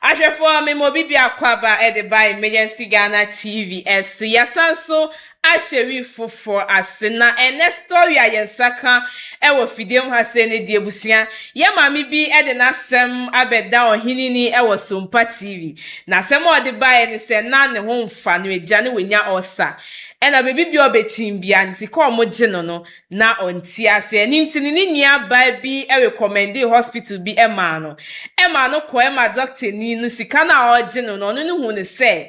Ahwɛfoɔ, mema obi biako aba de ba Emergency Ghana TV so. Yɛasan so ahyɛ wi foforɔ ase na ɛnɛ story a yɛn nsa ka wɔ fidie mu ha sei no deɛ, abusua, yɛn maame bi de n'asɛm abɛda ɔheneni wɔ Sompa TV. Na asɛm a ɔde baeɛ ne sɛ na ne ho mfa no, agya ne wanya ɔsa. Ɛna baabi bi a ɔbɛkyin biara no, sika a wɔgye no, na ɔnte ase. Ɛno nti no, ne nuabaa bi recommendee hospital bi maa no. Ɛma no kɔ ɛma dɔktani no sika no a ɔregye no, ɔno no hu no sɛ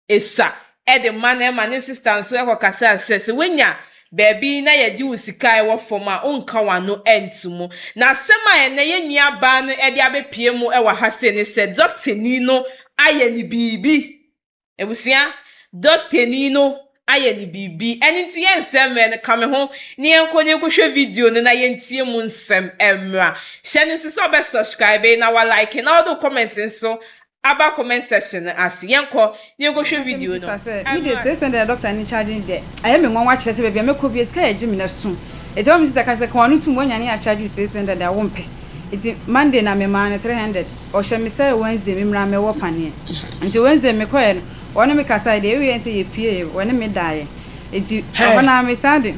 esua ɛde ma no. Ɛma ne sister nso ɛkɔkasa sɛ woanya baabi na yɛgye wo sika a ɛwɔ fam a, wonka w'ano nto mu. Na asɛm a ɛnɛ yɛn nuabaa no de abɛpie mu wɔ ha sei ne sɛ dɔktani no ayɛ ne biribi. Abusua, dɔktani no ayɛ ne biribi. Ɛno nti yɛn nsɛm mmerɛ no ka me ho ne yɛnkɔ ne yɛnkɔhwɛ video no na yɛntie mu nsɛm mmra. Hyɛ no nso sɛ ɔbɛ subscribe na wa like na ɔde comment nso aba comment section no ase. Yɛnkɔ ne yɛnkɔhwɛ video no. Mi de 600 doctor ni charge deɛ, ɛyɛ mi nwanwa kyerɛ sɛ baabi a mɛkɔ bi, sika yɛ gye mi na so. Eti wɔn mi sister ka sɛ kɔn ano tum wɔnya ne yɛ charge 600 a wɔn pɛ. Eti Monday na mi maa no 300, ɔhyɛ mi sɛ Wednesday mi mra mɛwɔ paneɛ. Nti Wednesday mi kɔɛ no, wɔne mi kasa deɛ, ewie sɛ yɛ pie, wɔne mi da yɛ. Eti ɔhɔ na mi san de.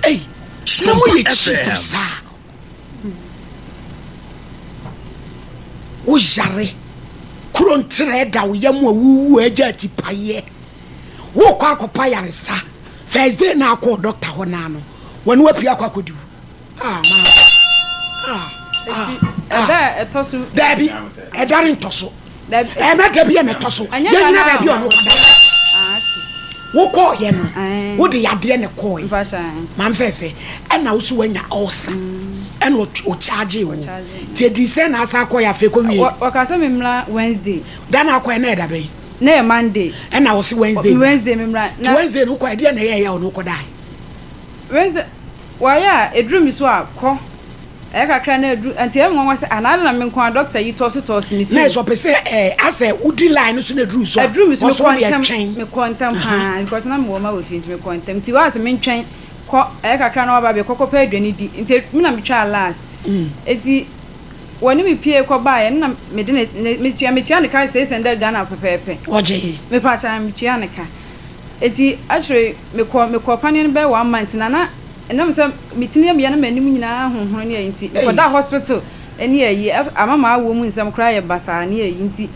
Ei, na mo yɛ cheap saa. Wo yare kuro nterɛ da wo yam a wuwu agya atipayɛ. Wokɔ akɔpa yaresa first day na akɔ doctor hɔ naa no, wɔne wapie akɔ akɔdi wo. Ah, ma ah, ah. Ɛda a ɛtɔ so. Daabi, ɛda ne ntɔ so. Ɛmɛ da bi ɛmɛtɔ so. Yɛnyina baabi a ɔno kɔda. Wokɔɔyɛ no, wode yadeɛ ne kɔɔɛ maame fɛfɛ, ɛna wo so woanya ulcer, ɛna ɔkyagye wo. Nti ɛdii sɛ na asa akɔyɛ afei kɔwie. Wɔka sɛ memmra Wednesday. Da na akɔɛ na ɛda bɛn? Na yɛ Monday. Ɛna wo se Wednesday. Wednesday memmra. Nti Wednesday no wokɔɛ, ɛdeɛ na ɛyɛ ɛyɛ ɔno wokɔdae? Wednesday wɔyɛ a ɛduru mi so a, kɔ ɛyɛ kakra na ɛduru. Nti ɛyɛ me nwanwa sɛ anaa na me nko a doctor yi tɔɔ so tɔɔ so mi si. Na ɛsɛ ɔpɛ sɛ asɛ wodi line no so na ɛduru so a. Ɛduru mi so ɔso mekɔ deɛ ntɛm twɛn. Mekɔ ntɛm paa because na mewɔ ma wɔ fie, nti mekɔ ntɛm. Nti wɔn asɛ mentwɛn kɔ ɛyɛ kakra na waba abɛkɔ kɔpɛ aduane di. Nti mi na metwaa last. Nti wɔne me pie kɔ baeɛ na mede ne metua ne ka 600 Ghana pɛpɛɛpɛ. Ɔgye? Mepaakyɛ, metua ne ka. Eti akyerɛ mekɔ paneɛ no bɛyɛ one month na ɛnam sɛ metini yɛ meyɛ na m'anim nyinaa honhono ne ayi, nti mekɔda hospital ne ayi ama maa wɔ mu nsɛm koraa yɛ basaa ne ayi. Nti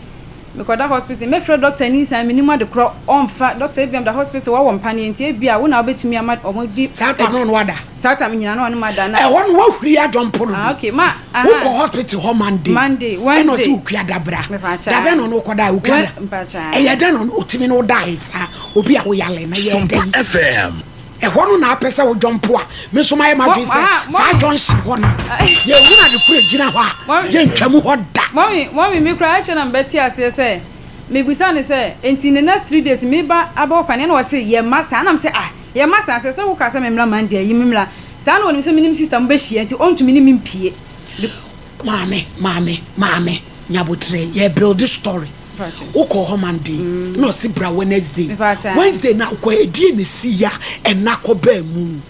mekɔda hospital, mɛfrɛ doctor ni san menim ade korɔ ɔmfa doctor ebi da hospital wɔwɔ mpaneɛ. Nti ebi a wo na wobɛtumi ama ɔmo di. Saa tam no wada? Saa tam nyinaa na ɔne ma da na. Ɛhɔ no wahuri adɔmpo no. Ah, okay ma aha. Wokɔ hospital hɔ Monday. Monday. Ɛna Wednesday. ɔte wokua da bra. Mepaakyɛ. Da bɛn na ɔno wokɔda wokua da? Mpaakyɛ. Ɛyɛ dɛn na ɔno ɔtumi ne wodae saa, obi a woyale na yɛ Sompa dɛn? FM. Ɛhɔ no na apɛ sɛ wodwɔmpo a, me nso mayɛ m'adwene sɛ saa junction hɔ no, yɛhunu ade koro gyina hɔ a, yɛntwa mu hɔ da. Mɔmi, mi koraa akyɛ na mbɛte aseɛ sɛ mebusa ne sɛ nti ne next 3 days meba abɔ paneɛ, na wɔse yɛ ma saa, nam sɛ ah, yɛ ma saa sɛ woka sɛ memmra Monday ayi memmra saa, na wɔnim sɛ menim sister mo bɛhyia nti ɔntumi ne mempie. Maame, maame, maame, nyabotrɛ, yɛ build story. Wokɔ hɔ Monday na ɔsi bra Wednesday. Mpakyɛ. Wednesday na wokɔ, ɛdie na si ya ɛna kɔ bɛɛ mu?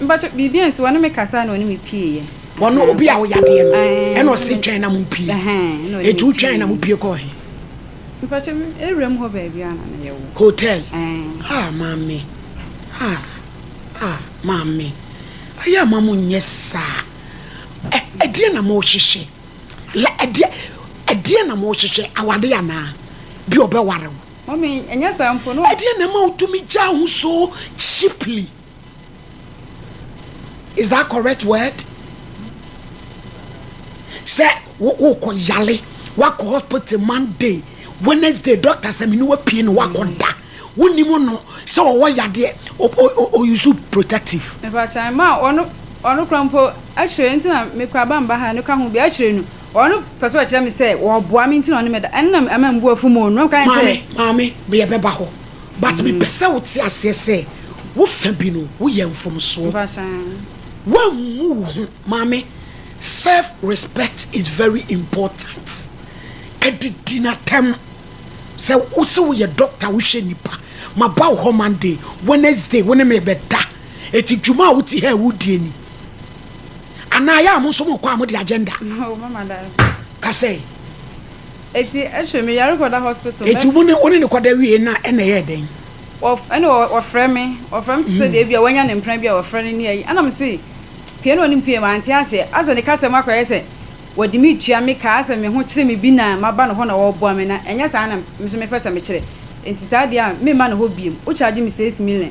Mpakyɛ, biribi ansi. Wɔne me kasa na ɔne me pieeɛ. Wɔno obi a woyadeɛ no, Ɛɛ, ɛna ɔsi twɛn na mo pie? Ɛhɛn, na ɔne Ɛti me wotwɛn na mo pie. pie kɔɔ he? Mpakyɛ, ewuram hɔ baabi a na meyɛ wɔ. Hotel? Ɛɛ. Ah, maame, ah, ah, maame, ɛyɛ ama mo nyɛ saa. Ɛ ɛdeɛ na mo hyehyɛ la, ɛdeɛ na mo hyehyɛ awade anaa bi ɔbɛware wo? Mɔmi, ɛnyɛ saa mpo no. Ɛdeɛ na ɛma wotumi gya ho so cheaply? Is that correct word? Sɛ wokɔ yale, wakɔ hospital Monday, Wednesday, doctor sɛ mene wapie no, wakɔ da, wonim no sɛ ɔwɔ yadeɛ, ɔuse protective. Mpakyɛ, ma ɔno kora mpo akyerɛ nti na mekɔ aba mba ha no ka ho bi akyerɛ no, ɔno pɛ sɛ ɔkyerɛ me sɛ wɔboa me nti na ɔne me da, ɛno na ɛma mbu afu mu no kan maame sɛ. Maame, yɛbɛba hɔ, but mepɛ sɛ wote aseɛ sɛ wofa bi no, woyɛ mfomsoɔ. Mpakyɛ. Woammu wo ho. Maame, self respect is very important. Ɛdidi n'atɛm sɛ wo sɛ woyɛ doctor, wohwɛ nipa maba wo hɔ Monday, Wednesday, wo ne me bɛda. Eti dwuma a wote ha a wodie ni. Anaa yɛ a mo nso mokɔ a mode agenda? Oh mama da. Ka sɛ. Eti ɛtwe me yare kɔda hospital. Eti wo ne wo ne no kɔda wie na ɛna ɛyɛɛ dɛn? Wɔ ɛna wɔ wɔfrɛ me wɔfrɛ me te sɛ deɛ ebi a wanya ne mpena bi a wɔfrɛ no ne ayi ɛna me se pie na ɔne pie mante aseɛ asɛ ne kasa mu akɔyɛ sɛ wɔde me tua me ka asɛ me ho kyere me bi na maba ne hɔ na wɔboa me na ɛnyɛ saa na me nso mepɛ sɛ mekyerɛ enti saa deɛ a memma ne hɔ biem wo charge me 6 million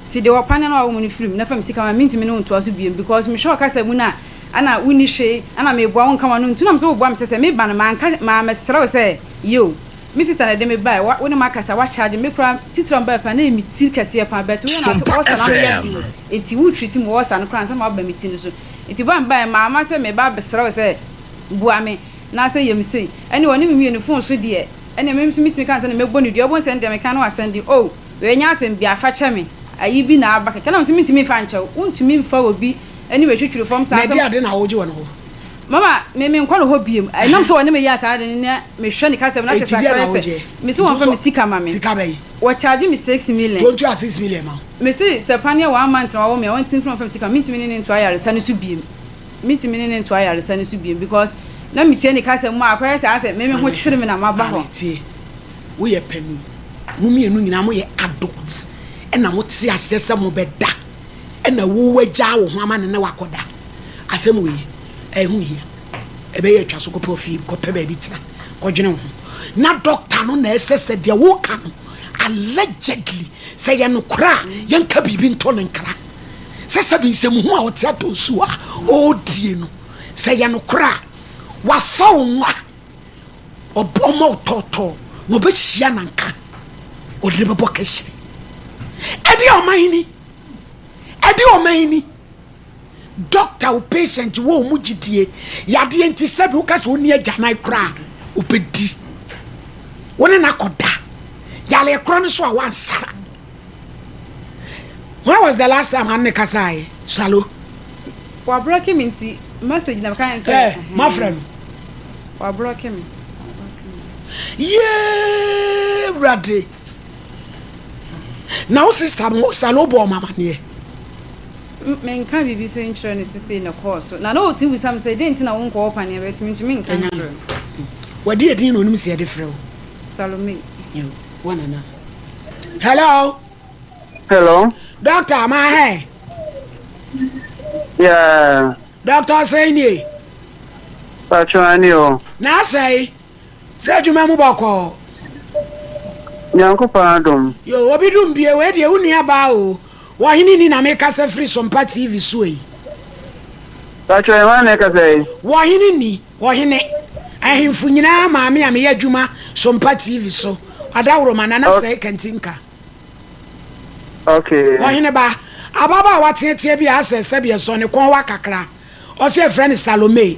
Nti deɛ ɔpa nneɛma a ɔwɔ mu no firi mu na fa me sika ma me, mentumi ne wo ntoa so biom because mehwɛ ɔkasa mu no a ana wonni hwee ana meboa wo nka w'ano ntu na mesɛ woboa me sɛ sɛ meba no manka mammɛsrɛ wo sɛ yo me sister na ɛde me bae wo ne makasa wa charge me koraa titire a mebae paa na ɛyɛ me ti kɛseɛ paa but woyɛ no Sompa ɔsa no ano yɛ FM. den nti wo treat me wɔ ɔsa no koraa ansa na waba me ti no so nti ba mebae mamma sɛ meba abɛsrɛ wo sɛ boa me na sɛ yɛ me sei ɛne ɔne me mmienu phone so deɛ ɛne me nso metumi ka no sɛ na mɛbɔ no dua wobɛhu sɛ ɛne deɛ meka no wasɛnde oh Wei nyɛ asɛm biaa fa kyɛ me. Ayi bi na aba kɛkɛ na mese mentumi mfa nkyɛ wo. Wontumi mfa obi ne me twitwiri fam saa Na sɛ. ɛdeɛn ade na wogye wɔ ne hɔ? Mama, me menkɔ ne hɔ biom. Ɛnam sɛ ɔne me yɛɛ saa ade no na mehwɛ ne kasɛm na kyerɛ Enti sɛ deɛn na akɔyɛ sɛ wogyeɛ? mese Nti wɔmfa me wosɔ sika ma me. sika bɛn? Wɔ charge me 6 million. Nti ɔntua 6 million ma wo? Mese sɛ paneɛ one month na wawɔ me a ɔnti mfiri ɔmfa me sika ma me. Mentumi ne no ntoa ayaresa no so biom. Mentumi ne no ntoa ayaresa no so biom because na metie ne kasɛm mu a akɔyɛ sɛ asɛ me me ho Maame, kyere me na maba maame hɔ. tie. Woyɛ panin. Mo mmienu nyinaa moyɛ adult ɛna mote aseɛ sɛ mobɛda ɛna wo wagyaa wo ho ama no na wakɔda. Asɛm wei ɛho hia. Ɛbɛyɛ atwa so kɔpɛ ofie kɔpɛ baabi tena kɔdwene wo ho. Na doctor no na ɛsɛ sɛ deɛ woka no allegedly sɛ yɛ nokorɛ a yɛnka biribi nto no nkra. Sɛ sɛbi nsɛmhu a ɔte atɔ nsuo a ɔredie no sɛ yɛ nokorɛ a wafa wo nwa ɔma wo tɔɔtɔɔ na ɔbɛhyia nanka ɔde no bɛbɔ kahyire. Ɛde ɔman ni, ɛde ɔman ni. Doctor wo patient wɔ ɔmu gyidie yadeɛ nti sɛbi woka sɛ ɔnni agyanan koraa ɔbɛdi wo ne no akɔda yareɛ korɔ no so a wansara. When was the last time ane kasaeɛ Salo? Wablɔke me nti message na meka yɛn sɛ. Ɛ mafrɛ no. Wablɔke me. Yee Awurade. Na wo sister mo Salo bɔ ɔmo amaneɛ. Menka biribi so nkyerɛ no sesei na ɛkɔɔ so. Na na ɔtumi bisa me sɛ dɛn nti na wonkɔ hɔ paneɛ but mentumi nka Ɛnya nkyerɛ no. no. Wadi edin na onim sɛ yɛde frɛ wo. Salome. Yo, wo nana. Hello. Hello. Doctor, ma hɛ. Yeah. Doctor sɛn nie. Patro ani o. Na asɛe. Sɛ adwuma mu bɔkɔɔ. Nyankopɔn adom. Yo, obi dum bie, wei deɛ wo nua baa o. Wɔhene ni na mekasa firi Sompa TV so ei. Patro ɛhwan na ɛkasa yi? Wɔhene ni, wɔhene. Ahemfo nyinaa maame a meyɛ adwuma Sompa TV so. Adaworoma, Nana Sɛe Kantinka. Okay. Ɔhene ba, ababaawa teatea bi a asɛ sɛdeɛ ɛsɔ ne kɔn wa kakra. Ɔse yɛfrɛ no Salome.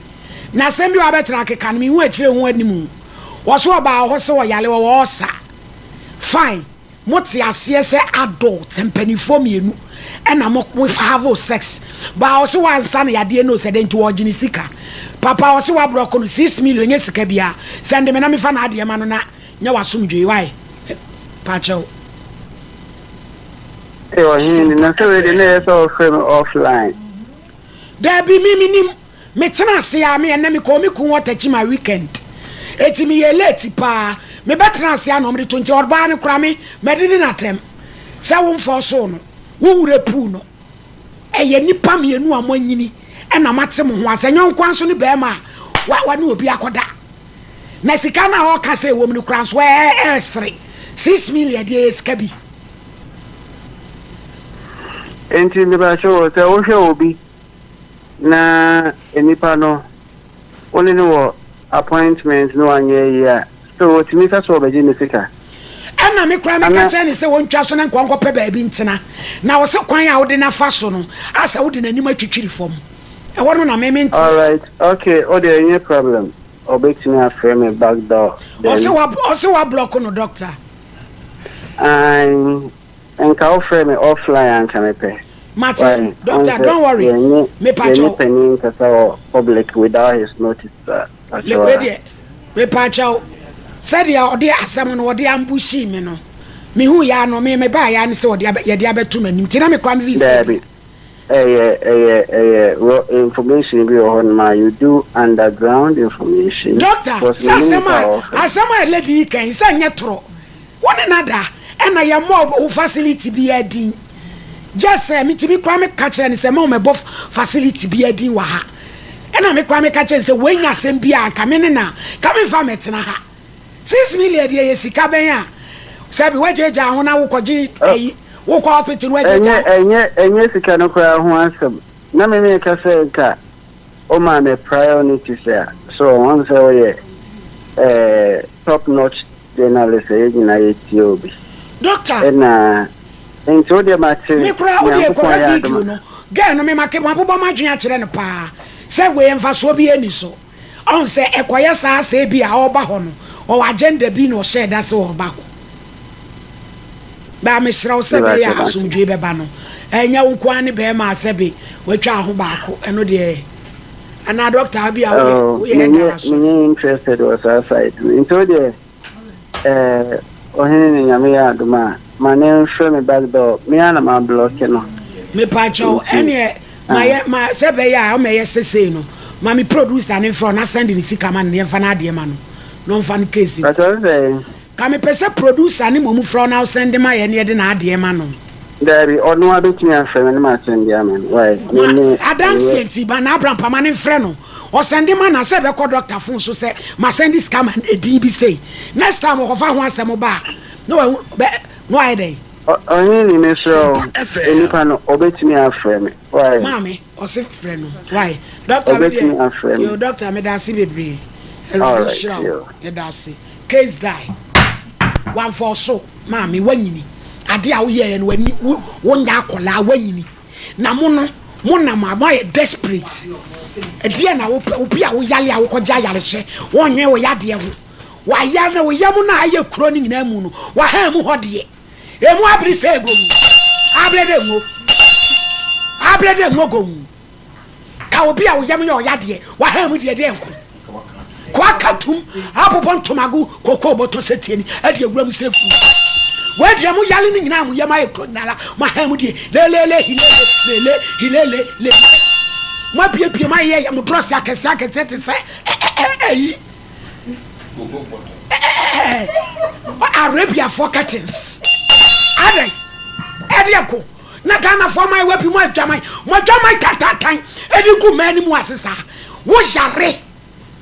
Na asɛm bi a wabɛtena akeka no, menhu akyire ho animu. Ɔse ɔbaa hɔ sɛ ɔyare, ɔwɔ ulcer. Fine, mote aseɛ sɛ adult, mpanimfoɔ mmienu ɛna mo mo have sex. But ɔse wansa no yadeɛ no sɛ dɛn nti ɔgye ne sika. Papa ɔse wabrɔko no 6 million nyɛ sika biara. Sɛnde me na mefa n'adeɛ ma no na nyɛ w'asomdwoe. Why? Pakyɛw. Ee ɔhene ni na sɛ wei de na ɛyɛ sɛ ɔfrɛ me offline. Dabi me menim metena ase a me ɛnɛ mekɔɔ me kun hɔ Techiman weekend eti meyɛ late paa mebɛtena ase a na ɔmde to nti ɔbaa no kora me mɛdede no atɛm sɛ wo mfa ɔsoo no wo wura puu no ɛyɛ nipa mmienu a moanyini ɛna moate mo ho ase ɛnyɛ nkoa nso ne bɛrima a wa wa ne obi akɔda na sika no a ɔka sɛ ɛwɔ mu no kora nso ɛɛ ɛɛsere 6 million deɛ ɛyɛ sika bi. Nti mebakyɛ wɔ sɛ wohwɛ obi na nipa no wo ne no wɔ appointment na wanyɛ yie a so otumi ka sɛ ɔbɛgye ne sika. Ɛna me koraa meka kyerɛ ne sɛ wɔntwa so na nkɔ nkɔpɛ baabi ntena na ɔse kwan a wode no afa so no asɛ wode n'anim atwitwiri fam ɛhɔ no na me mente. Alright okay o deɛ ɛnyɛ problem ɔbɛtumi afrɛ me back door then. Ɔse wa ɔse wa block no doctor. Ae nka wo frɛ me offline anka mepɛ. Mate Why doctor don't worry yɛnye mepakyɛw. yɛnye panin nkasa wɔ public without his notice a pakyɛw Wei a. deɛ mepakyɛw sɛdeɛ ɔde asɛm no ɔde ambushii me no mehu ya no me mebaa ya ne sɛ ɔde abɛ yɛde abɛto m'anim nti na me koraa me fi sɛ Daabi bia. Ɛyɛ ɛyɛ ɛyɛ rɔ information bi wɔ hɔ nom a you do underground information. Doctor, Because sɛ me ne asɛm nipa a a ɔfrɛ. asɛm a lady yi ka yi sɛ nyɛ torɔ. Wo ne no ada ɛna yɛmmɔɔ wo facility biara din. Just sɛ metumi koraa meka kyerɛ no sɛ mma ɔmmɛbɔ facility biara din wɔ ha. Ɛna me koraa meka kyerɛ no sɛ wei nyɛ asɛm bi a anka me ne no a nka memfa mmɛtena ha. 6 million deɛ yɛ sika bɛn a sɛbi woagyaagyaa ho na wokɔgye ayi wokɔ hospital no woagyaagyaa Ɛnyɛ ho. ɛnyɛ ɛnyɛ sika no koraa ho asɛm. Na me meka sɛ nka ɔmaa me prior notice a so ɔn sɛ ɔyɛ ɛɛ top notch journalist a yɛn nyinaa yɛtie obi. Doctor. Ɛna nti wo deɛ mate Me koraa wo deɛ Nyankopɔn kɔhwɛ yɛ video adom. no girl no me make mabobɔ m'adwene akyerɛ no paa sɛ wei mfasoɔ biara nni so. Ɔhu sɛ ɛkɔyɛ saa sɛ ebia ɔreba hɔ no ɔwɔ agenda bi na ɔhyɛɛ da sɛ ɔreba hɔ. Baa mesrɛ wo sɛ ɛbɛyɛ a asomdwoe bɛba no ɛnyɛ wo nko ara ne bɛrima a sɛbe watwa ho baako ɛno deɛ anaa dɔkta bi a woyɛ Oh, woyɛ ɛda menyɛ asɔre. menyɛ interested wɔ saa side no. Nti wo deɛ eh, ɔhene ne Nyame yɛ adom a, ma ne mfrɛ me back door. Me ara na ma block no. Mepakyɛw Nti, ɛneɛ ma ah. yɛ ma sɛ ɛbɛyɛ a ɔma ɛyɛ sesei no ma me producer no mfrɛ wo na send ne sika ma no na yɛmfa n'adeɛ ma no na ɔmfa no case nkɔ. Pakyɛ wo sɛn? Ka mepɛ sɛ producer no mmom frɛ wo na wo send ma yɛn na yɛde n'adeɛ ma no. Daabi, ɔno ara bɛtumi afrɛ me na ma send ama no. Why? Me Ma me adanseɛ ɛnyɛ. nti ma n'abrampama no mfrɛ no ɔsɛnde ma no a sɛ ɛbɛkɔ doctor phone so sɛ ma sɛnde sika ma edin bi sei next time ɔkɔfa ho asɛm ba a na wahu bɛ na wayɛ dɛn. Ɔhene ni mesrɛ wo onipa no ɔbɛtumi afrɛ me why. Maame ɔse frɛ no why. Doctor me Ɔbɛtumi deɛ afrɛ me. yoo doctor meda ase bebree awurade Alright nhyira wo yoo. yɛda ase case die wamfa ɔso maame wanyini ade a woyɛɛ no wani wo wonya akɔlaa wanyini na mo no mo nam a moayɛ desperate ɛdeɛ na wopɛ obi a woyale a wokɔgye ayarehwɛ wɔnwen wo yadeɛ ho wayare na wo yam no a ayɛ kuro no nyinaa mu no wahan mu hɔ deɛ Emu abere sɛ gowu. Abere dɛ ngo. Abere dɛ ngo gowu. Ka obi a wo yam yɛ ɔya deɛ, wahan mu deɛ deɛ nko. Ko aka tum abobɔ ntomago koko bɔtɔ sɛ tie ni ɛde awura mu sɛ fu. Wei deɛ mo yale no nyinaa mo yam ayɛ kuro nyinaa la mo ahan mu deɛ lelele hilele lele hilele lele. Mo abiebie mo ayɛ yɛ mo drɔs akɛseɛ akɛseɛ te sɛ ɛyi. Arabiafoɔ curtains adɛn ɛdeɛ ko na Ghanafoɔ man wabi mo adwaman mo adwaman tantantan ɛde gu mmaa no mu ase saa wo yare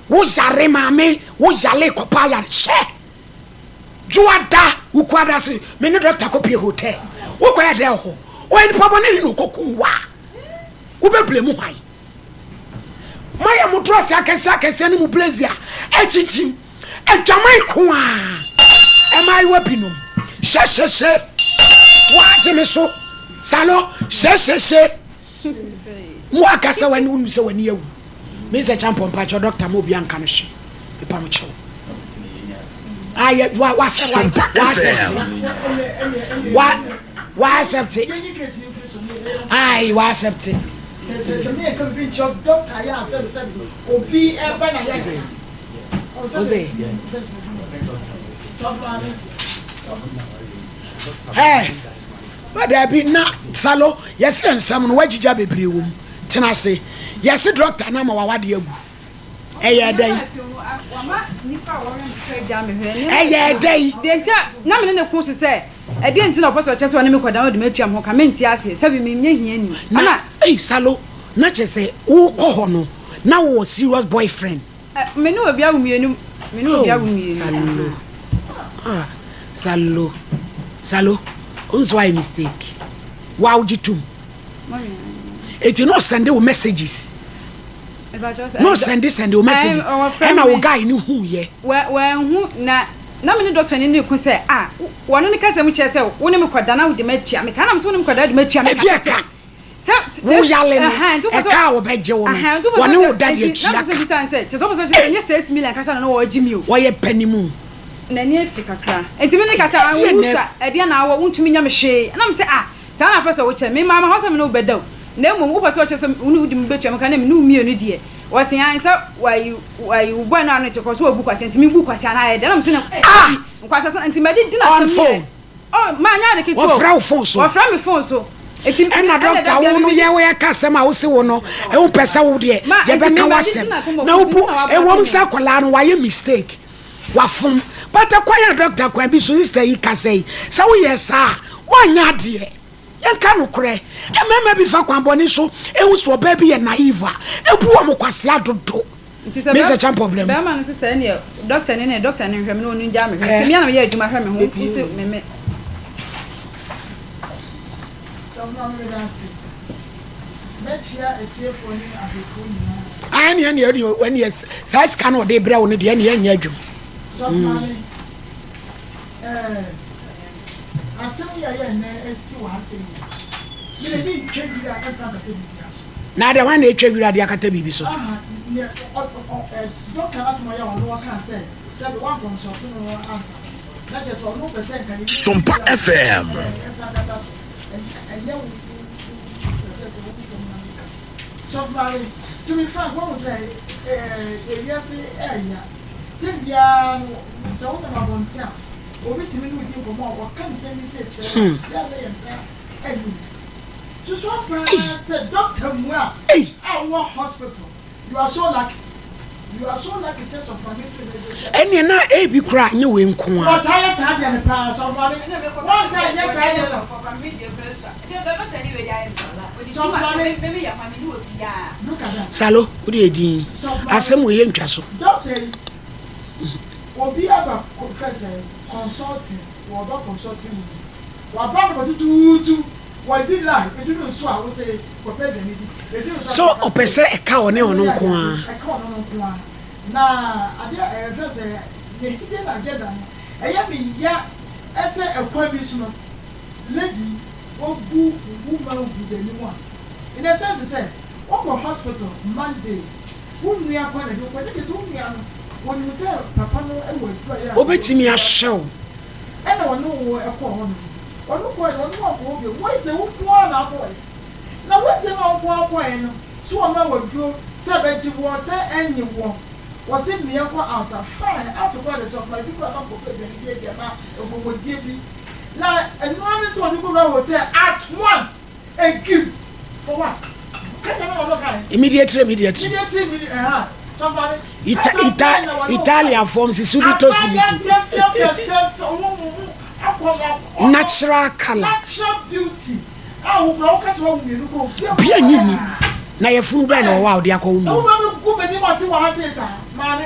wo yare maame wo yare kɔpa yare hyɛ dwoada wukuada se me ne dɔkta kɔpie hotel wokɔyɛ dɛ hɔ ɔyɛ nipa bɔne ne na ɔkɔku wa wobɛbile mu hwan Moayɛ mo drɔs akɛseɛ akɛseɛ ne mo blazer akyinkyim. Adwaman ko ara. Mmaayewa binom hyɛhyɛhyɛ. Woagye me so. Salo hyɛhyɛhyɛ. Mo akasa w'ani wonim sɛ w'ani awu. Me sɛ kyampɔ mpakyɛ dɔkta ma obi anka no hwe. Mepa mo kyɛw. Ayɛ wa wa sɛ wa wa accept. Wa Wa accept. Ayi wa accept. Ose. Hey, ba dabi na salo yɛsɛ nsɛm no wagyigya bebree wɔ mu tena ase yɛse doctor na ma wawade agu. Ɛyɛɛ dɛn? Ɛyɛɛ dɛn? Deɛ nti a na me ne no ko so sɛ, ɛdeɛn nti na ɔpɛ sɛ ɔkyerɛ sɛ ɔne me kɔda na ɔde me atua me ho ka? Mente aseɛ. Sɛbe menyɛ hiani. Na, Ɛna. ei, Salo, na kyerɛ sɛ wokɔ hɔ no, na wowɔ serious boyfriend? Ɛ, me ne obi awo mmienu. Me ne obi Oh, awo mmienu. Salo. Ah, Salo. Salo, wo nso woayɛ mistake. Wo a wogye tom. Enti na ɔsɛnde wo messages. Na ɔsɛnde sɛnde wo messages. Ɛna wo guy no hu yɛ. Wanhu na na me ne doctor ni ne ko sɛ ah wɔno ne kasa mu kyerɛ sɛ wo ne me kɔda na wode matua me ka na me sɛ wo ne me kɔda wode matua me ka. Ɛdi ɛka. Wo yale no ɛka a wɔbɛgye wo no wɔne wo da de atua ka. Wɔyɛ panimu. N'ani afi kakra nti me ne kasa ah wo sua ɛdeɛ na awɔ wontumi nyɛ me hwee na me sɛ ah Saa na wopɛ sɛ wokyerɛ me? Mamma hɔ sɛ me ne wo bɛda o, na mmom wopɛ sɛ wokyerɛ sɛ wo ne wo di me bɛtua me ka na me ne wo mmienu deɛ. Wɔse aane sɛ wayi wayi wo bɔne no ano te kɔ so wabu kwasea nti mebu kwasea no ayɛ dɛn? Na mese no Ah! dabi nkwasea sɛ nti madi di On n'asɛm yɛ phone. Oh manyɛ ade ketewa o. Wɔfrɛ wo phone so. Wɔfrɛ me phone so. Ɛna dɔkta wo no yɛ woyɛ ka asɛm a wose wo no wopɛ sɛ wo deɛ yɛbɛka w'asɛm na wobu ɛwom sɛ akwadaa no wayɛ mistake wafom but kwan a dɔkta kwan bi so sister yi kasa yi sɛ woyɛ saa a woanyɛ adeɛ yɛnka nokorɛ mmarima bi fa kwan bɔne so ehu sɛ ɔbaa bi yɛ naive a ebu wɔn kwasea dodo Nti sɛ Me sɛ kyɛn problem. bɛrima no sɛ sɛ neɛ doctor ni ne doctor no nhwɛ me na ɔno ngyaa me hwɛ nti me a na meyɛ adwuma hwɛ me ho wo se me me. Sɔfo Maame meda ase. Mɛkyia atiefoɔ ne ahwɛfoɔ nyinaa. Ah ɛneɛ ɛneɛ ɛneɛ ɛneɛ saa sika no ɔde brɛ wo no deɛ ɛneɛ ɛnyɛ adwuma. Sɔfo Maame ɛɛ asɛm yi a yɛ nnɛ asi wɔ ha sɛ yi me de me ntwa dwira ɛmfa nkata biribiara so. Na adɛn hwan na etwa wira de akata biribi so? Sompa FM. Susuan paa sɛ doctor mua Ei! a wowɔ hospital you are so lucky you are so lucky sɛ sɔfo maame firi ne de sɛ. Ɛneɛ na ebi koraa nyɛ wei nko ara. Wɔtaa yɛ saa deɛ no paa sɔfo maame wɔntaa nyɛ saa deɛ no sɔfo maame look at that Salo, wo deɛ din. sɔfo maame Asɛm wei yɛ ntwa so. doctor yi obi aba fɛn sɛ consulting wɔba consulting room waba no bɛtutuutu. Sɛ ɔpɛ sɛ ɛka ɔne ɔno nko ara. Obetumi ahyɛ wo. Ɛna ɔne wo kɔɔ hɔ nom. Ɔno kɔɔɛ no, ɔne wo ankɔ hɔ bio. Wednesday wo nko ara na akɔɔɛ. Na Wednesday no a wo nko ara kɔɔɛ no, so wɔma wo aduro sɛ ɛbɛgye woɔ, sɛ ɛnnye woɔ? Wɔse meɛ kɔ out a, fine, out koraa deɛ sɛ ɔfa adu koraa na ɔkɔpɛ aduane bi adi anaa nkɔmmɔdie bi. Na ɛno ara ne sɛ ɔde kɔwura hotel at once. Egiw! For what? Kasa bɛn na ɔno kae? Immediately, immediately. Immediately, immediately, ɛha. Sɔfo ane. Ita, Kasa ita, bɛn na wɔne wo kae? Italia fam si subito Aba subito. yɛ tiatiatiatiatia, wo wo wo akɔ no akɔ. Natural colour. Natural beauty. A wo kura wo kasa wawo mmienu kura obi a Obi anyi ni. Na yafunu bɛn na ɔwɔ a ɔde akɔwo Na wo mmienu? ba bɛ gu m'anim ase wɔ ha sei saa. Maame,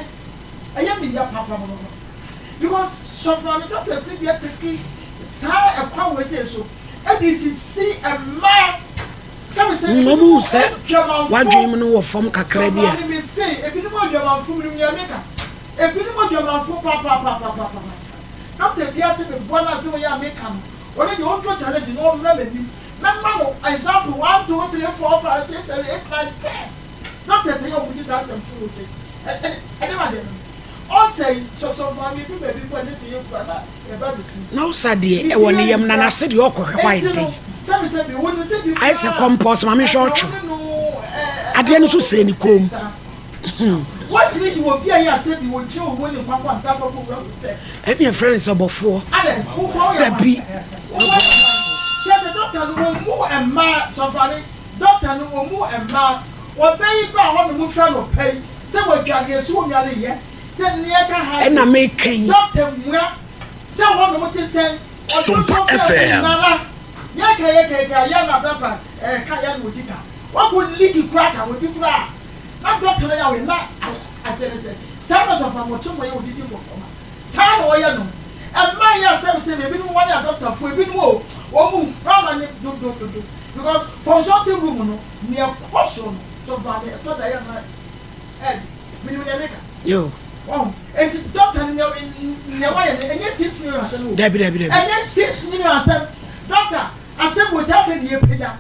ɛyɛ me ya papapapapa. Because sɔfo maame doctors ne bi atake saa ɛkwan wei sei so. de sisi mmaa sɛbisɛbi Mmom ebinom hu sɛ adwamanfo w'adwenem no wɔ fam kakra bi a. Sɔfo maame me se ebinom adwamanfo menim nea meka ebinom adwamanfo papapapapapa doctor biara se meboa no asem yi a meka no ɔno deɛ ɔntɔ challenge na ɔmmra m'anim mɛma no example one two three four five six seven eight nine ten doctors ɛyɛ ɔmo di saa asɛm fo wɔ se ɛde ma deɛ no ɔsɛe sɔfo maame edu baabi mpo a ɛnyɛ sɛ yɛkura na Na ɔsa deɛ ɛwɔ ne yam na n'ase deɛ ɔkɔhwɛ hɔ ayɛ dɛn? Ayɛ sɛ kɔmpɔs ma menhwɛ ɔtwe. Adeɛ no so sɛɛ ne kɔn mu. Ɛne ɛfrɛ no sɛ bɔfoɔ. Dabi. Ɛna meka yi. Sɛ hɔnom te sɛn, Sompa ɔdodowfo a FM. nyinara yɛka yɛka yɛka yɛ na brabra ɛɛ ka yɛ na odi ka wakɔ league koraa ka odi koraa na dɔkta no yɛ awɛ na aseɛ ne sɛ saa na sɔfo amɔkye mɔ yɛ odidi nkɔfoɔ ma saa na ɔyɛ no ɛma yɛ asɛm sɛ ebinom wɔne adɔktafoɔ ebinom o wɔn mu hura ma ne dodododo because consulting room no nea ɛkɔ so no sɔfo ame ɛtɔ da yɛ na ɛɛde menim nea meka. Yo. Wahu? Enti doctor no nea nea wayɛ no ɛnyɛ 6 million asɛm o. Dabi dabi dabi. Ɛnyɛ 6 million asɛm. Doctor, asɛm wɔ sɛ afei de yɛpagya.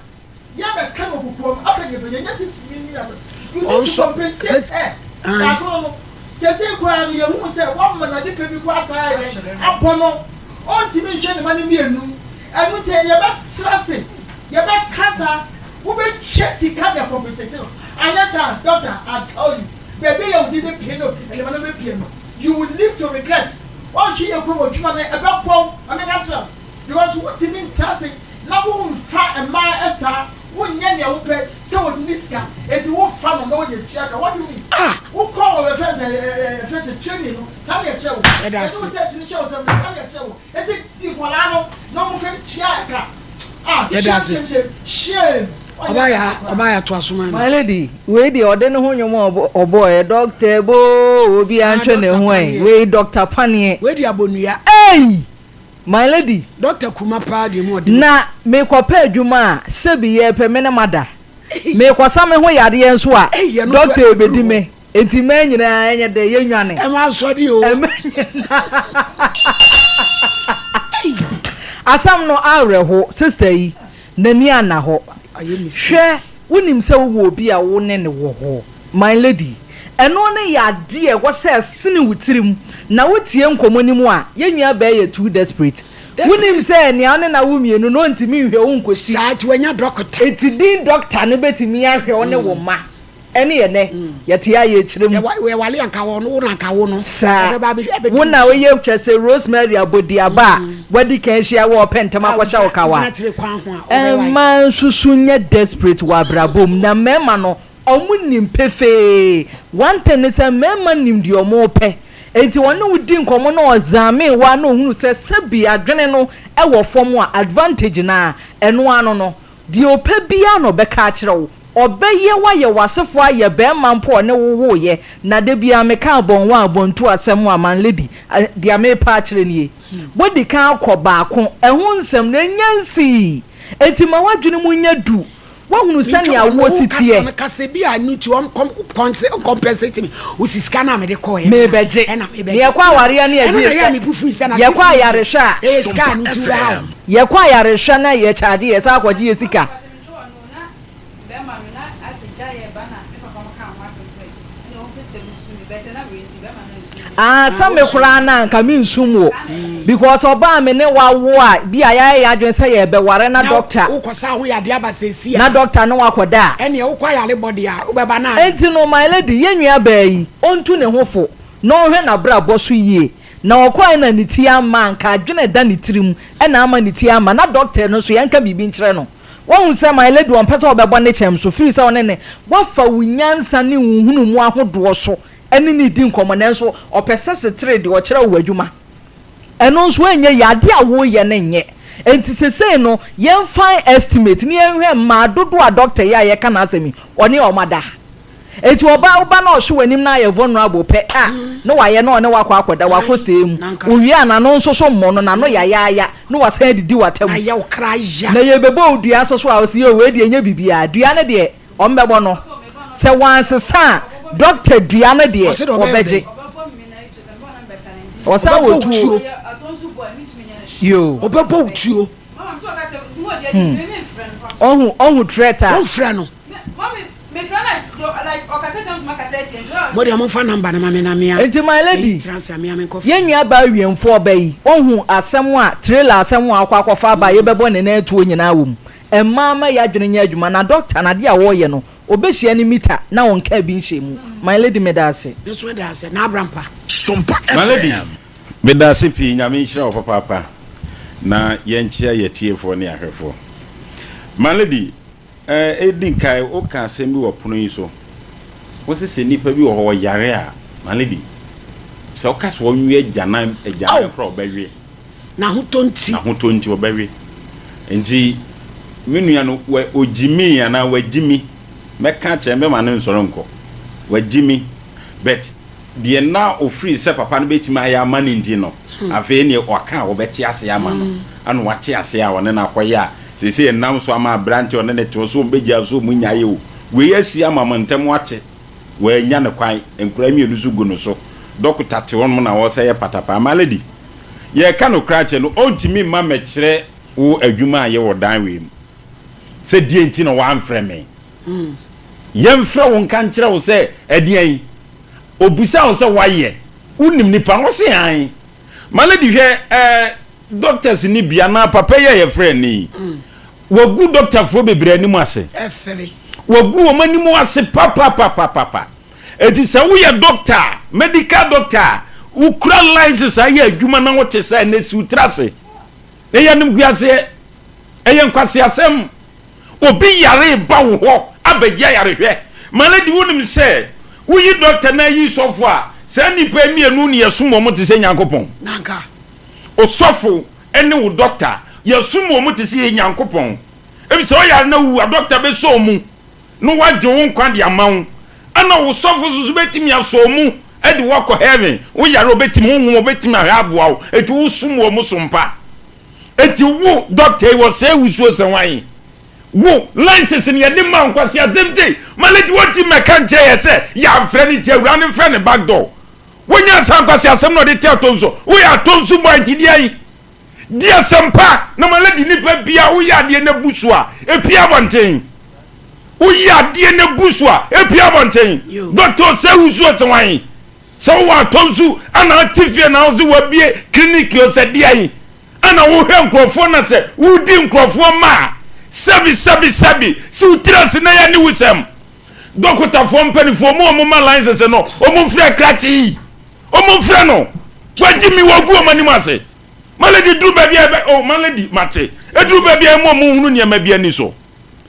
Yɛbɛka no kokoa mu afei de yɛpagya ɛnyɛ 6 million asɛm. You need to Ɔnsɔ compensate sɛ her. ae. Saa no no. Sɛsɛi koraa no yɛhuu sɛ wama no ade pɛ bi koraa saa ayɛ dɛn abɔ no. Ɔntumi nhwɛ ne ma no mmienu. Ɛno nti yɛbɛtra ase, yɛbɛkasa, wobɛtwa sika de compensate no. Anyɛ saa doctor, I tell you. Baabi a yawudi bepue no, nneɛma no bepue no, you will live to regret. Woanhwɛ yie koraa wɔ adwuma no, ɛbɛbɔ wo, ma menka nkyerɛ wo. Because wontumi ntra ase Na wo nfa mmaa saa wo nyɛ nea wo pɛ sɛ ɔnni sika enti wo fa no na wode atua ka what do you mean wo kɔ wɔ yɛfrɛ no sɛ yɛfrɛ sɛ training no saa na yɛkyerɛ wo Yɛda yɛde ase. wo sɛ tumi hyɛ wo sɛ saa na yɛkyerɛ wo enti ti nkwadaa no na wɔn fɛ tua ɛka ah Yɛda shame ase. shame shame shame ɔnyɛ Ɔbaa yɛ kasa koraa. ɔbaa yɛ atoa so ma me. My lady, wei deɛ ɔde ne ho nnwom a ɔbɔ ɔbɔɔɛ, Doctor Eboo, obi Ah, antwe ne Doctor ho ɛ, Paneɛ. wei Doctor Paneɛ. Wei deɛ abɔnua. Ei! My lady. Doctor Kuma paa deɛ mu ɔden. Na mekɔpɛ adwuma a, sɛbi yɛɛpɛ me ne mada. Mekɔsa me ho yadeɛ nso a, doctor rebɛdi me. Enti mmaa nyinaa ɛnyɛ dɛ, yɛnwane. Ɛma asɔre o. Ɛma nyinaa. Asɛm no awerɛho, sister yi, n'ani anna hɔ. Hwɛ, wonim sɛ wowɔ obi a wo ne no wɔ hɔ. My lady, ɛno no yɛ adeɛ a ɛwɔ sɛ ɛsene wo tirim, na wotie nkɔmmɔ no mu a, yɛn nua baa yɛ too desperate. Wonim sɛ nea wo ne no awo mmienu no ɔntumi nhwɛ wo nkɔsi. Saa, nti wanya dɔkota. Nti din dɔkta no bɛtumi ahwɛ wo ne wo mma. Ɛne ɛnɛ, yɛte a yɛkyerɛ mu. Yɛwale anka wɔ no, wo na anka wo no. Saa, Ɛbɛba abɛ, ɛbɛdi wo na wo so. woyɛ kyerɛ sɛ Rosemary abɔdiaba a wadi kan ahyia wo a ɔpɛ ntɛm A akɔhyɛ wo wogyina, kawa. wogyina tire kwan ho a, wobɛwae. Mmaa nso so nyɛ desperate wɔ abrabɔ mu, na mmarima no, Ɔmo nim pefee. One thing ne sɛ mmarima nim deɛ ɔmo pɛ. Enti ɔne wo di nkɔmmɔ na ɔexamine wo a na ohunu sɛ sɛbi adwene no wɔ fam a, advantage no ara, ɛno ara no no. Deɛ ɔpɛ biara na ɔbɛka akyerɛ wo. Ɔbɛyɛ wo ayɛ w'asefoɔ ayɛ barima mpo a ɔne wo woeɛ. Na da biara meka abɔnwa abɔntu asɛm a, man lady, deɛ merepɛ akyerɛ nie. Woadi kan akɔ baako, ɛho nsɛm no ɛnnya nsii. Enti ma w'adwene mu nyɛ du. Woahunu Mentwa sɛnea w'ano, awoɔ si wokasa teɛ? no kasa bi a ɛno nti ɔnkɔmpɛnsate me. Wosi sika no a mede kɔɔeɛ no na Merebɛgye. ɛna Na mebɛgye. yɛkɔ awareɛ ne Ɛno yɛgye na ɛyɛ a me bo fui sɛ na Yɛkɔ sisi no ayarehwɛ a. ɛyɛ sika a ɛno nti wobɛha wo. Yɛkɔ ayarehwɛ na yɛkyaagye yɛsan akɔgye yɛ sika. Ah sɛ me koraa no a nka mensum wo because ɔbaa me ne wo awo a bi a yɛayɛ yɛn adwene sɛ yɛrebɛware na Na doctor wokɔsa ho yadeɛ aba seesei na a, doctor ne wo akɔda a. ɛnneɛ wokɔ ayare bɔ deɛ a, wobɛba na. Enti no my lady yɛn nua baa yi ɔntu ne ho fo na ɔnhwɛ n'abrabɔ so yie na ɔkɔɛ na ne ti amma a nka adwene a ɛda ne tirim na ama ne ti amma na doctor no nso yɛnka biribi nkyerɛ no Wahu sɛ my lady ɔmpɛ sɛ ɔbɛbɔ ne kyɛm so firi sɛ ɔne ne wafa wo nyansa ne wo nhunumu ahodoɔ so ne no redi nkɔmmɔ nanso ɔpɛ sɛ setere deɛ ɔkyerɛ wo w'adwuma ɛno nso ɛnyɛ yie adeɛ a woreyɛ no nyɛ enti sesei no yɛmfa estimate ne yɛnhwɛ mmaa dodoɔ a doctor yi a yɛka n'asɛm yi ɔne wɔn ada. Enti ɔbaa wo ba na ɔhwe w'anim na ayɛ vulnerable pɛ a na wayɛ na ɔne wo akɔ akɔda wakɔ sɛɛ mu. Owie a n'ano nso so mmɔ no, n'ano yayaaya na wasan adidi w'atam. Na yɛbɛbɔ wo dua nso so a ɔse yoo wei deɛ ɛnyɛ biribiara, dua no deɛ ɔmbɛbɔ no. Sɛ wansesa a doctor dua no deɛ ɔbɛgye. Ɔsan wɔ tuo. Yoo. Ɔbɛbɔ wo tuo. Hmm. Ɔhu ɔhu threat a. Womfrɛ no. Mo deɛ momfa number no ma me na mea. Nti my lady, Meyi transi a mea menkɔ yɛn fie. nua baa wiemfoɔ ɔba yi, ɔhu asɛm a trailer asɛm a akɔ akɔfa aba a yɛbɛbɔ ne nan atuo nyinaa wɔ mu. Mmaa mma yɛn adwene nyɛ adwuma na doctor no adeɛ a ɔreyɛ no, ɔbɛhyia ne meter na ɔnkaa bi nhyɛɛ mu. My lady meda ase. Me nso meda ase. N'Abrampa. Sompa My lady, FM. Medase pii, Nyame nhyira wo papaapa na yɛnkyea yɛatiefoɔ ne ahwɛfoɔ. My lady, eh, edi nkae woka asɛm bi wɔ pono yi so. Wose sɛ nipa bi wɔ hɔ ɔyare a, my lady, sɛ woka sɛ ɔnwe agyanan, agyanan Ao! koraa ɔbɛwe. N'ahotɔ nti. N'ahotɔ nti ɔbɛwe. Nti me nua no, wa, ogyimii anaa wagyimi. Mɛka akyerɛ no, mɛma no nsɔre nkɔ. Wagyimi. But deɛ na ɔfiri sɛ papa no bɛtumi ayɛ ama no nti no, afei neɛ ɔka a wɔbɛte aseɛ ama no, ɛna wate aseɛ a ɔne no akɔyɛ a seesei ɛnam so ama aberanteɛ a ɔne no te hɔ sɛ wɔbɛgyaa so wɔn nyaeɛ o. Wei asi ama mo ntɛm ate, wannya no kwan, nkwadaa mmienu nso gu no so, dɔkota te hɔnom na ɔresɛ yɛ patapaa. My lady, yɛreka nokorɛ akyerɛ no, ɔntumi mma mmɛkyerɛ wo adwuma a yɛ wɔ dan wei mu sɛ deɛ nti na wamfrɛ me. Yɛmfrɛ wo nka nkyerɛ wo sɛ ɛdeɛn? Ɔbisa wo sɛ woayɛ? Wonim nipa no? Ɔse aane. My lady hwɛ ɛɛ doctors no bi anaa papa yi a yɛfrɛ no yi, wagu doctorfoɔ bebree anim ase. Wagu wɔn anim ase papapapapa. Eti sɛ woyɛ doctor a, medical doctor a, wokura license ayɛ adwuma na wote sɛ ɛnɛ si wo tiri ase. Na yɛ animguaseɛ. Ɛyɛ nkwaseasɛm. Obi yare reba wo hɔ abɛgye ayarehwɛ. My lady, wonim sɛ woyi dɔkta na ayi sɔfo a, saa nnipa yi mmienu ne yɛsom wɔn te sɛ Nyankopɔn. Nanka. Osɔfo ne wo dɔkta, yɛsom wɔn te sɛ yɛn Nyankopɔn. Efisɛ ɔyare na wuwu a, dɔkta bɛsɔ wo mu na wagye wo nkwa de ama wo. Ɛna wo sɔfo nso so bɛtumi asɔ wo mu de wo akɔ heaven. Wo yare a, ɔbɛtumi, honhom ɔbɛtumi ahwɛ aboa wo. Enti wosom wɔn som pa. Enti wo dɔkta yi wɔsɛe wusuo sɛ hwan? Wo license no yɛde ma nkwasi asɛm sei. Maleti wɔnti mmɛka nkyerɛ yɛ sɛ yɛamfrɛ no nti awura no mfrɛ ne back door. Wonya saa nkwasi asɛm na ɔde te atonso. Woyɛ atonso boy nti deɛ yi. Di asɛm pa na maleti nipa bia woyɛ adeɛ na bu so a epie abɔnten. Woyɛ adeɛ na bu so a epie abɔnten. Dɔkta ɔsɛe wusuo sɛ hwan? Sɛ wowɔ atɔ nsu ana ate fie na wose wabie clinic o sɛ deɛn ana wohwɛ nkurɔfoɔ na sɛ wodi nkurɔfoɔ ma a sɛbi sɛbi sɛbi si wo tiri ase na yɛ aniwusɛm. Dɔkotafoɔ mpanifoɔ ɔmo a ɔmo ma license no ɔmo mfrɛ krakye yi ɔmo mfrɛ no wagye mi wagu ɔmo anim ase. My lady duru baabi a ɛbɛ oh my lady mate eduru baabi a ɛmo ɔmo hunu nneɛma bi ani so.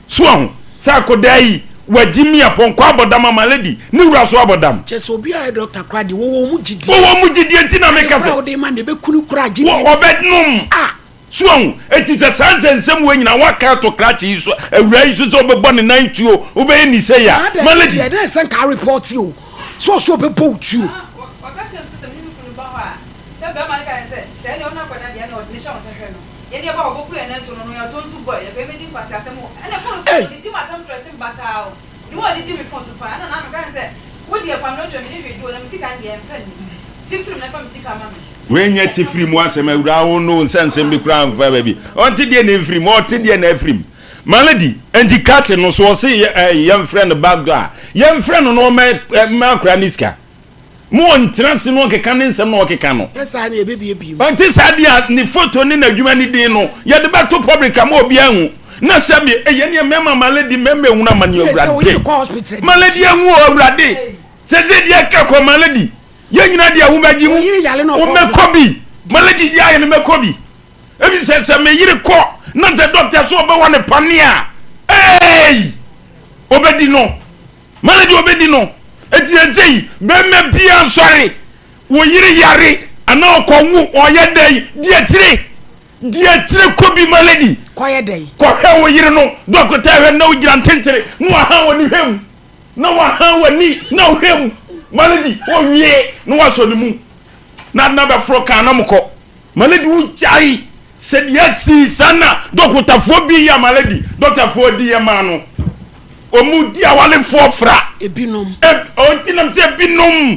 So wahu sɛ akɔdaa yi wagye mi apɔnkɔ abɔ dam ama lady ne wura so abɔ dam. Kyerɛ sɛ obi a ɔyɛ dɔkta koraa deɛ wɔwɔ wɔn gyidie. Wɔwɔ wɔn gyidie nti na meka Ade sɛ. koraa a wode ma no ɛbɛku no koraa gyidie Wɔ nti. ɔbɛnom. Ah! So wahu? Enti sɛ saa nsɛnsɛm wei nyinaa woaka ato krakye yi so, awuraa yi so sɛ wobɛbɔ ne nan tuo, wobɛyɛ ne sei a, Na adɛn ma nti lady. deɛ na ɛsɛ nka arepɔte o, sɛ ɔsɛ ɔbɛbɔ wo tuo. Ah, wɔka kyerɛ me sɛ sɛ me ne me kunu ba hɔ a, sɛ barima no ka kyerɛ me sɛ, sɛ ɛnneɛ ɔno akwadaa deɛ ɛnna ɔde no hyɛ wo nsa hwɛ no. Ei! Wei nyɛ tifiri mu asɛm awuraa wo no nsɛ nsɛm bi koraa mfa baabi ɔnte deɛ na ɛmfiri mu ɔte deɛ na afiri mu malady nti krakye no so ɔse yɛmfrɛ no back door a yɛmfrɛ no na ɔma akora ne sika Mo ɔntena ase na ɔnkeka ne nsɛm na ɔkeka no. Nyɛ saa na yɛbɛbiebie mu. Ɔnte saa deɛ a ne photo ne n'adwuma ne din no yɛde bɛto public ama obiara ahu. Na sɛbi ɛyɛ neɛ mmarima malady mmarima ehunu amane Yɛ sɛ woyere awurade. kɔ hospital di Malady akyi. ehu o awurade. Sɛsɛ deɛ ɛka kɔ malady. Yɛn nyinaa deɛ wobɛgye mu. Wo yere yare na ɔkɔ Womɛkɔ bi. Malady deɛ ayɛ no mɛkɔ bi. Ebi sɛ sɛ me yere kɔ na sɛ doctor sɛ ɔbɛwɔ ne pane a eei obɛdi no. Mana deɛ ɔbɛdi no. Enti seesei barima biara nsɔre, wo yere yare anaa ɔkɔwo ɔyɛ dɛn, di akyire, di akyire kɔ bi ma lady. Kɔyɛ dɛn? Kɔhwɛ wo yere no, dɔkota hwɛ na wogyina ntentere na wahan w'ani hwɛ mu, na wahan w'ani na wohwɛ mu, ma lady ɔwie na wasɔ ne mu na na bɛforo kaa na mokɔ. Malady wo gyae sɛ deɛ asii saa na dɔkotafoɔ bi yɛ Malady dɔktafoɔ di yɛ maa no ɔmu di awalefoɔ fra Ebinom. Ɔnti nam sɛ ebinom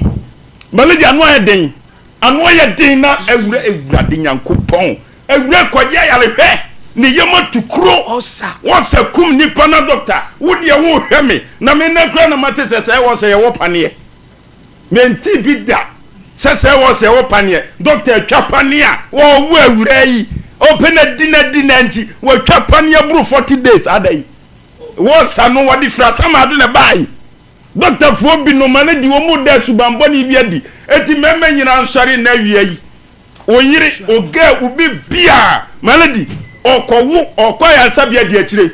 Malady ano ayɛ den ano ayɛ den na awura awurade nyankopɔn awura kɔgye ayarehwɛ ne yam atu kuro Ɔsa. wɔsɛ kum nipa na dɔkta wo deɛ wo hwɛ me na me nɛ kura na mate sɛ sɛ wɔsɛ yɛwɔ paneɛ Mente bi da sɛ sɛ wɔ sɛ wɔ paneɛ dɔkta atwa paneɛ a wɔwɔ awuraa yi ɔpɛ na di na di na nti wɔatwa paneɛ boro 40 days ada yi wɔsa no wɔde fira samado na ɛbaa yi dɔktafoɔ bi no ma no di wɔn mu da subanbɔne bi adi eti mmarima nyinaa nsɔre na awia yi oyere ogɛ obi bia ma no di ɔkɔwo ɔkɔ ayaresabea di akyire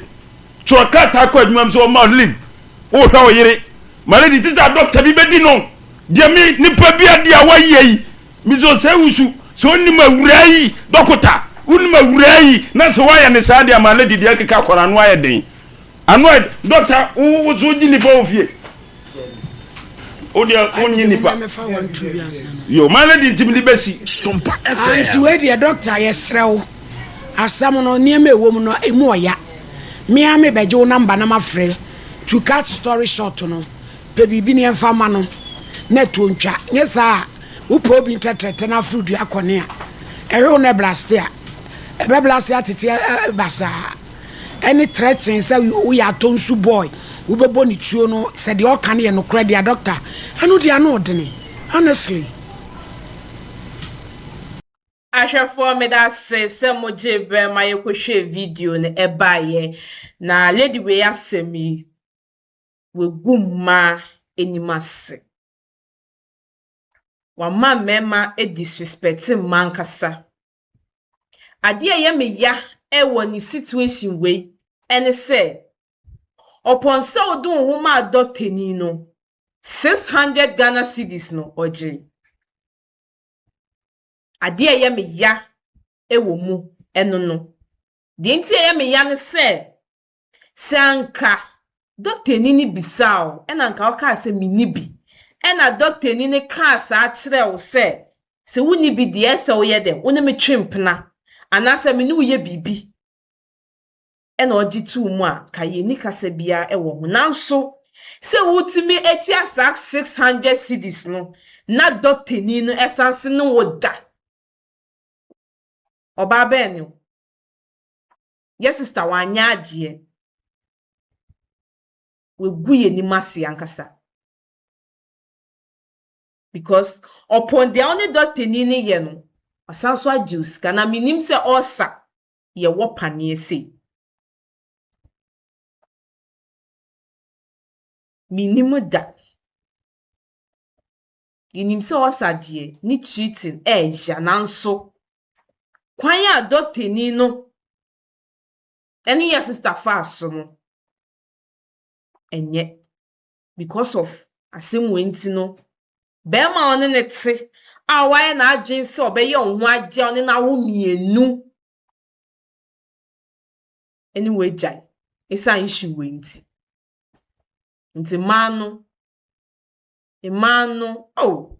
twerɛ krataa kɔ adwuma mu sɛ ɔma leave Wohwɛ wo yere ma no di te sɛ dɔkta bi bɛdi no deɛ me nipa bi adeɛ a wayɛ yi mesɛ ɔsɛ wusu sɛ ɔnim awuraa yi dɔkota wonim awuraa yi na sɛ woayɛ ne saa deɛ ma lady deɛ keka kɔrɔ ano ayɛ den ano ayɛ dɔkta wo so wogye nipa wɔ fie wo deɛ wonye nipa yo ma lady ntimi de bɛsi Sompa Ah, nti FM. wei deɛ dɔkta yɛsrɛ wo asɛm no nneɛma ɛwɔ mu no ɛmu ɔya me ara mebɛgye wo number na mafrɛ to cut story short no pɛ biribi ne ɛmfa ma no na ɛtoɔ ntwa nyɛ saa a wopɛ obi ntrɛtrɛtɛ na aforo dua kɔne a ɛhwe wo na ɛblaste a ɛbɛblaste atete basaa ɛne threaten sɛ woyɛ atɔ nsu boy wobɛbɔ ne tuo no sɛ deɛ ɔka no yɛ nokorɛ deɛ doctor ɛno deɛ ano ɔdene honestly. Ahwɛfoɔ medase sɛ mo gyee berɛ ma yɛkɔhwɛɛ video no ɛbaeɛ na lady wei asɛm yi wagu mmaa anim ase wama mmarima disrespect mmaa ankasa adeɛ a ɛyɛ me ya wɔ ne situation wei ne sɛ, ɔpɔn sɛ wode wo ho maa dɔktani no, 600 Ghana cedis no ɔgyee. Adeɛ a ɛyɛ me ya wɔ mu no no. Deɛ nti a ɛyɛ me ya ne sɛ, sɛ anka dɔktani no bisaa wo ɛna anka wokaa sɛ menni bi, ɛna dɔktani no kaa saa kyerɛɛ wo sɛ, sɛ wonni bi deɛ ɛsɛ woyɛ dɛn, wo ne me twe mpena anaasɛ me ne wo yɛ biribi ɛna ɔgye too mu a, ka yɛnni kasa biara wɔ ho. Nanso sɛ wotumi atua saa 600 cedis no na dɔktani no ɛsan se ne wo da, ɔbaa bɛn ne wo? Yɛ sister wanyɛ adeɛ. Wagu yɛn anim ase ankasa. Because ɔpɔn deɛ ɔne dɔktani no yɛ no, ɔsan so agye wo sika na menim sɛ ɔsa yɛwɔ paneɛ sei. Menim da. Yɛnim sɛ ɔsa deɛ ne treating ɛɛya nanso kwan a dɔktani no ɛne yɛ sister faa so no, ɛnyɛ. Because of asɛm wei nti no, bɛrima a ɔne ne te a wayɛ n'adwene sɛ ɔbɛyɛ wo ho adeɛ a ɔne no awo mmienu ɛne wagyae ɛsiane issue wei nti. Nti mmaa no, oh,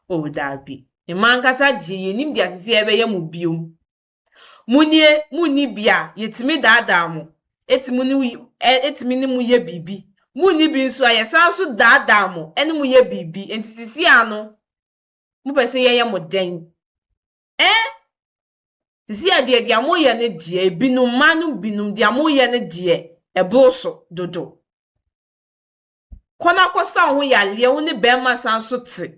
oh daabi. Mmaa ankasa deɛ yɛnim deɛ asese yɛbɛyɛ mo biom. Munie, munni bi a, yɛtumi daadaa mo. Etumi ne etumi ne mo yɛ biribi. Munni bi nso a, yɛsan so daadaa mo ɛne mo yɛ biribi. Nti sisi ano, mopɛ sɛ yɛyɛ mo dɛn? Eh? Sisi a deɛ deɛ moyɛ no deɛ, ebinom mmaa no binom deɛ moyɛ no deɛ, ɛboro so dodo. Kɔ na kɔsa wo ho yareɛ, wo ne bɛrima san so te.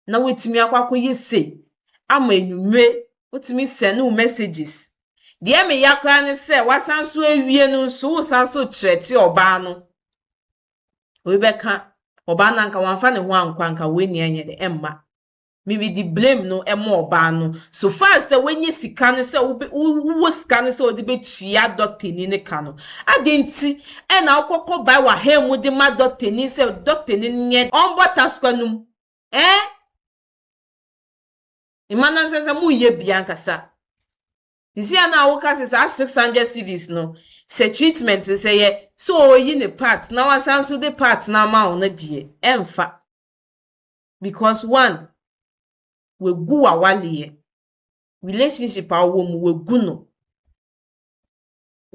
Na woatumi akɔ akɔyɛ sei ama enwummere wotumi send wo messages. Deɛ meya koraa ne sɛ wasan so awie no nso wosan so kyerɛkyerɛ ɔbaa no. Obi bɛka ɔbaa no anka wamfa ne ho ankɔ anka wei nea ɛnyɛ de ɛmma. Mimi de blame no ɛma ɔbaa no. So far sɛ woanya sika no sɛ wowɔ sika no sɛ wode bɛtua dɔktani ne ka no. Adɛn nti ɛna wokɔkɔ bae wɔ ha mu de ma dɔktani sɛ dɔktani no nyɛ ɔmbɔ taskwa no mu? Eh? Mma no nsɛ sɛ moyɛ bi ankasa. Sisi a na woka sɛ saa 600 cedis no, sɛ treatment sɛ yɛ sɛ ɔyi ne part na wasan so de part no ama wo no deɛ, ɛmfa. Because one, wagu w'awaleɛ. Relationship a wowɔ mu, wagu no.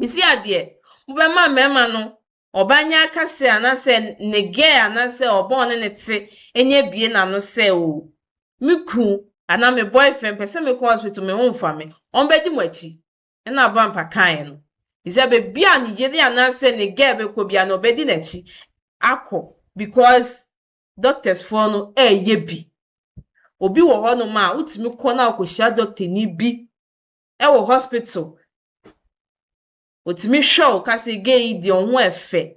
Sisi adeɛ, mobɛma mmarima no, ɔbaa nyɛ aka sɛ anaasɛ ne girl anaasɛ ɔbaa ɔne ne te nyɛ bie n'ano sɛ o, me kun anaa me boyfriend pɛ sɛ mekɔ hospital me ho mfa me, ɔmbɛdi mo akyi. Ɛna Abampa kaeɛ no. Sɛ beebi a ne yere anaasɛ ne girl bɛkɔ bia no, ɔbɛdi n'akyi akɔ because doctors foɔ no ɛɛyɛ bi. Obi wɔ hɔnom a wotumi kɔ na akɔhyia dɔktani bi ɛwɔ hospital. Otumi hwɛ wo ka sɛ girl yi deɛ ɔho ɛfɛ,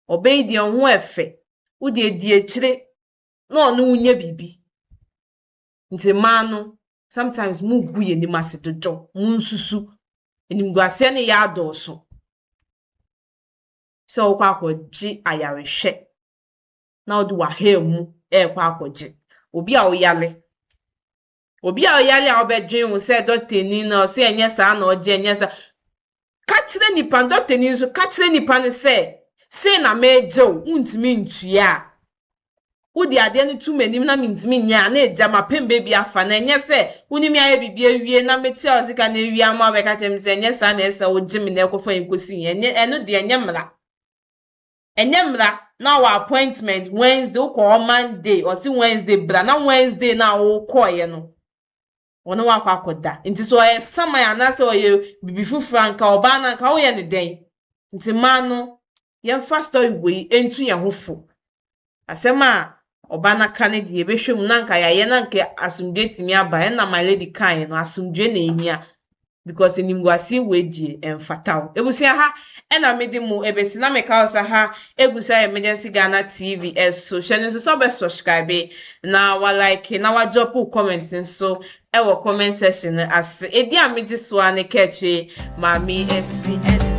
ɔbaa yi deɛ ɔho ɛfɛ, wode edi akyire na ɔne wo nyɛ biribi. Nti mmaa no, sometimes mugu yɛn anim ase dodo, munsusu. Animguaseɛ no yɛ adɔɔso. Sɛ wokɔ akɔgye ayarehwɛ na wode w'ahaa mu ɛrekɔ akɔgye. Obi a ɔyare, obi a ɔyare a ɔbɛdwen wo sɛ dɔktani no ɔsɛ ɛnyɛ saa na ɔgye ɛnyɛ saa. Ka kyerɛ nipa no, dɔktani nso ka kyerɛ nipa no sɛ sei na meregye wo, wontumi ntua a, wode adeɛ no to m'anim na mentumi nyɛ a na agya mapem baabi afa na ɛnyɛ sɛ wonim ayɛ biribi awie na metua wo sika na awie ama wobɛka kyerɛ me sɛ ɛnyɛ saa na ɛsɛ wogye me na ɛkɔfa yɛn kɔsi ɛnyɛ ɛno deɛ ɛnyɛ mmara. Ɛnyɛ mmara na wɔ appointment Wednesday wokɔ hɔ Monday ɔse Wednesday bra na Wednesday na wokɔɔyɛ no ɔne wakɔ akɔda. Nti sɛ ɔyɛ saman anaasɛ ɔyɛ bibi foforɔ anka ɔbaa no anka woyɛ ne dɛn? Nti mmaa no yɛmfa story wei ntu yɛn ho fo. Asɛm a ɔbaa no aka no deɛ yɛbɛhwɛ mu na anka yɛayɛ na anka asomdwe tumi aba ɛna my lady kaeɛ no asomdwe na ehia. Because animguaseɛ wei deɛ ɛmfata wo. Abusua ha ɛna mede mo ɛbɛsi na meka wo sɛ ha ɛgu so ayɛ Emergency Ghana TV ɛso. Hyɛ no nso sɛ wobɛ subscribe na wa like na wa drop wo comment nso ɛwɔ comment section no ase. Edin a megye so ara ne Kɛkye Maame Asi ɛne.